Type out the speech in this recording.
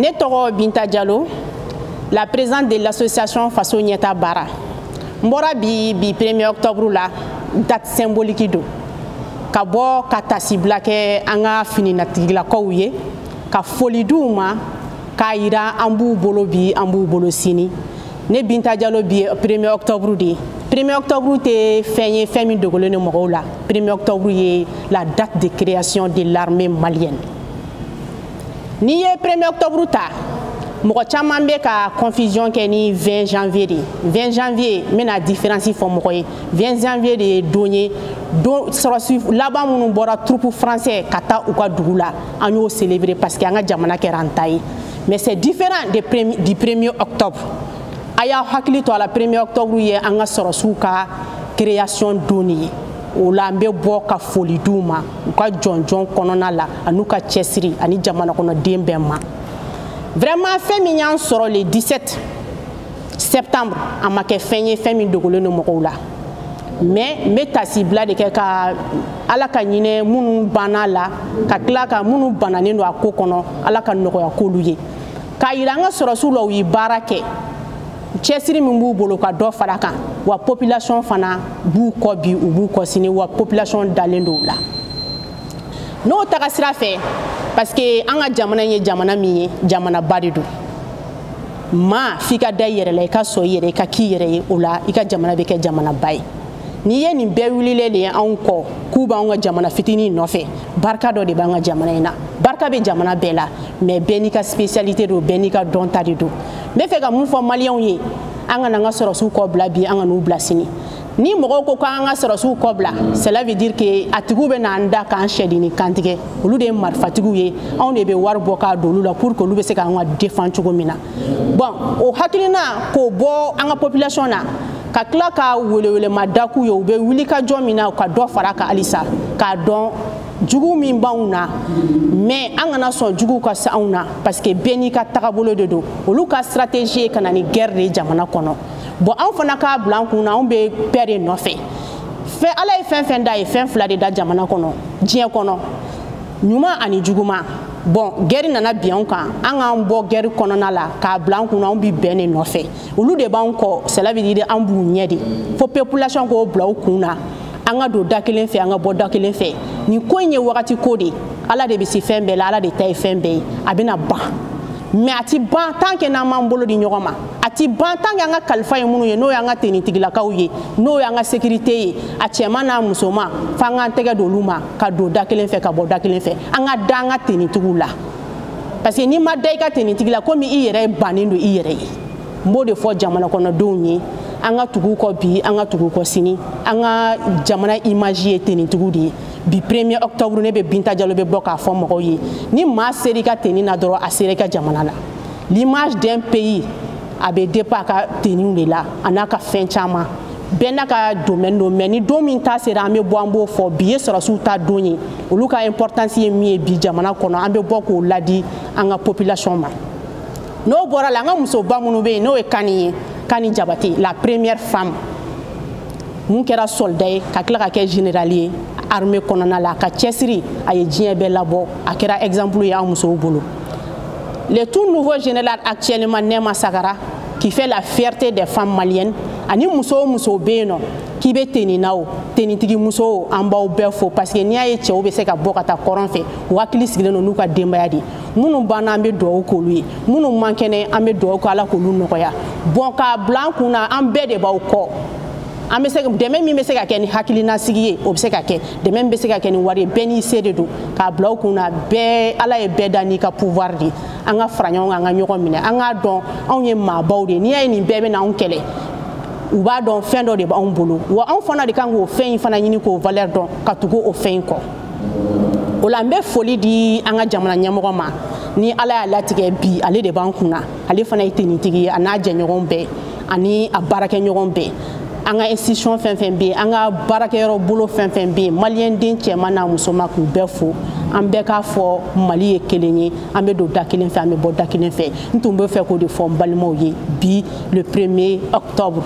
Ne tɔgɔ Binta Diallo, la présidente de l'association Faso Ɲɛta Baara. N bɔra bi bi 1er octobre la, date symbolique don. Ka bɔ ka tasibila kɛ an ka fininatigilakaw ye, ka foli d'u ma, k'a yira an b'u bolo bi, an b'u bolo sini. Ne Binta Diallo, bi 1er octobre de ye. 1er octobre tɛ fɛn ye, fɛn min dogolen don mɔgɔw la. 1er octobre ye la date de création de l'armée malienne. N'i ye 1er octobre ta, mɔgɔ caman bɛ ka confusion kɛ ni 20 janvier de ye. 20 janvier, n bɛna différence fɔ mɔgɔ ye. 20 janvier de ye don ye, don sɔrɔsi laban minnu bɔra troupe français ka taa u ka dugu la, an y'o célébrer parce que an ka jamana kɛra an ta ye. Mais c'est différent du 1er octobre. A y'aw hakili to a la, 1er octobre ye an ka sɔrɔsiw ka création don de ye. O la, an bɛ bɔ ka foli d'u ma u ka jɔnjɔn kɔnɔna la, an'u ka cɛsiri ani jamana kɔnɔden bɛɛ ma. Vraiment, fɛn min y'an sɔrɔ le 17 septembre, a ma kɛ fɛn ye, fɛn min dogolen don mɔgɔw la. Mais n bɛ tasibila de kɛ ka Ala ka ɲinɛ minnu banna la, ka tila ka minnu bananen don a ko kɔnɔ, Ala ka nɔgɔya k'olu ye, k'a yira an ka sɔrɔsiw la, u ye baara kɛ, cɛsiri min b'u bolo, ka dɔ fara kan. Wa population fana b'u kɔ bi, u b'u kɔ sini, wa population dalen don u la n'o taga sira fɛ, parce que an ka jamana ye jamana min ye, jamanaba de don. Maa f'i ka da i yɛrɛ la, i ka sɔn i yɛrɛ, i ka k'i yɛrɛ ye, o la i ka jamana bɛ kɛ jamanaba ye. N'i ye nin bɛɛ wulilen de ye anw kɔ k'u b'anw ka jamana fitinin nɔfɛ, barika dɔ de b'an ka jamana in na. Barika bɛ jamana bɛɛ la, mais bɛɛ n'i ka spécialité don, bɛɛ n'i ka dɔnta de don. N bɛ fɛ ka mun fɔ maliyɛnw ye? An kana an ka sɔrɔsiw kɔ bila bi, an ka n'u bila sini. Ni mɔgɔw ko k'an ka sɔrɔsiw kɔ bila, cela veut dire que a tigiw bɛ n'an da k'an sɛdini kantigɛ. Olu de ye marifatigiw ye, anw de bɛ wari bɔ k'a don olu la pour que olu bɛ se k'an ka défend cogo min na. Bon, o hakilina k'o bɔ an ka population na, ka tila ka welewelema da k'u ye, u bɛ wuli ka jɔ min na, u ka dɔ fara kan halisa, k'a dɔn jugu min b'anw na. Mais an kana sɔn juguw ka se anw na, parce que bɛɛ n'i ka tagabolo de don. Olu ka stratégie ye ka na ni guerre de ye jamana kɔnɔ. Bon, anw fana k'a bila an kun na, anw bɛ paix de nɔfɛ. Fɛn Ala ye fɛn fɛn da ye, fɛn fila de da jamana kɔnɔ, diɲɛ kɔnɔ: ɲuman ani juguman. Bon, guerre nana bin anw kan, an k'an bɔ guerre kɔnɔna la, k'a bila an kun na, anw bi bɛn de nɔfɛ. Olu de b'an kɔ, cela veut dire an b'u ɲɛ de. Fo population k'o bila u kun na, an ka don da kelen fɛ, an ka bɔ da kelen fɛ. Nin ko in ye wagati ko de. Ala de bɛ se fɛn bɛɛ la, Ala de ta ye fɛn bɛɛ ye. A bɛna ban, mais a ti ban tant que n'an m'an bolo di ɲɔgɔn ma. A ti ban tant que an ka kalifa ye minnu ye, n'o y'an ka tenitigilakaw ye, n'o y'an ka sécurité ye, a cɛman n'a musoman, f'an k'an tɛgɛ don olu ma, ka don da kelen fɛ, ka bɔ da kelen fɛ. An ka da an ka tenitigiw la, parce que n'i ma da i ka tenitigi la, komi i yɛrɛ bannen don i yɛrɛ ye. N b'o de fɔ jamana kɔnɔdenw ye: an ka tugu kɔ bi, an ka tugu kɔ sini. An ka jamana image ye tenitigiw de ye. Bi 1er octobre, ne bɛ Binta Diallo bɛ bɔ k'a fɔ mɔgɔw ye: ni maa sera i ka tenue na dɔrɔn, a sera i ka jamana la. L'image d'un pays, a bɛ dépend a ka tenue de la, a n'a ka fɛn caman. Bɛɛ n'a ka domaine don, mais ni don min ta sera, an bɛ bɔ, an b'o fɔ. Bi ye sɔrɔsiw ta don ye. Olu ka importance ye min ye bi jamana kɔnɔ, an bɛ bɔ k'o ladi an ka population ma. N'o bɔra la, an ka musoba minnu bɛ yen, n'o ye Kani ye, Kani Jabate, la première femme mun kɛra soldat ye, ka tila ka kɛ général ye armée kɔnɔna la, a ka cɛsiri, a ye diɲɛ bɛɛ labɔ, a kɛra exemple ye an musow bolo. Le tout nouveau général actuellement, Nema Sagara, qui fait la fierté des femmes maliennes, ani muso o muso bɛ yen nɔ k'i bɛ tenue na, o tenitigi musow, an b'aw bɛɛ fo, parce que n'i y'a ye cɛw bɛ se ka bɔ ka taa kɔrɔn fɛ, u hakili sigilen don n'u ka denbaya de ye. Minnu banna, an bɛ dugawu k'olu ye. Minnu man kɛnɛ, an bɛ dugawu kɛ, Ala k'olu nɔgɔya. Bon, k'a bila an kun na, an bɛɛ de b'aw kɔ. An bɛ se dɛmɛ min bɛ se ka kɛ ni hakilinasigi ye, o bɛ se ka kɛ dɛmɛ min bɛ se ka kɛ ni wari ye, bɛɛ n'i se de don. K'a bila u kun na, bɛɛ, Ala ye bɛɛ da n'i ka pouvoir de ye. An ka fara ɲɔgɔn kan, an ka ɲɔgɔn minɛ, an k'a dɔn anw ye maabaw de ye. N'i y'a ye nin bɛɛ bɛ n'anw kɛlɛ, u b'a dɔn fɛn dɔ de b'anw bolo. Wa anw fana de kan k'o fɛn in fana ɲini, k'o valeur dɔn, ka tugu o fɛn in kɔ. O la, n bɛ foli di an ka jamana ɲɛmɔgɔ ma. Ni Ala y'a latigɛ bi, ale de b'an kunna, ale fana ye tenitigi ye, a n'a jɛɲɔgɔn bɛɛ ani a baarakɛɲɔgɔn bɛɛ, an ka institution fɛn fɛn bɛ yen, an ka baarakɛyɔrɔ bolo fɛn fɛn bɛ yen, maliyɛn den cɛman n'a musoman, k'u bɛɛ fo. An bɛɛ k'a fɔ Mali ye kelen ye, an bɛ don da kelen fɛ, an bɛ bɔ da kelen fɛ. N tun bɛ fɛ k'o de fɔ n balimaw ye bi, le 1er octobre.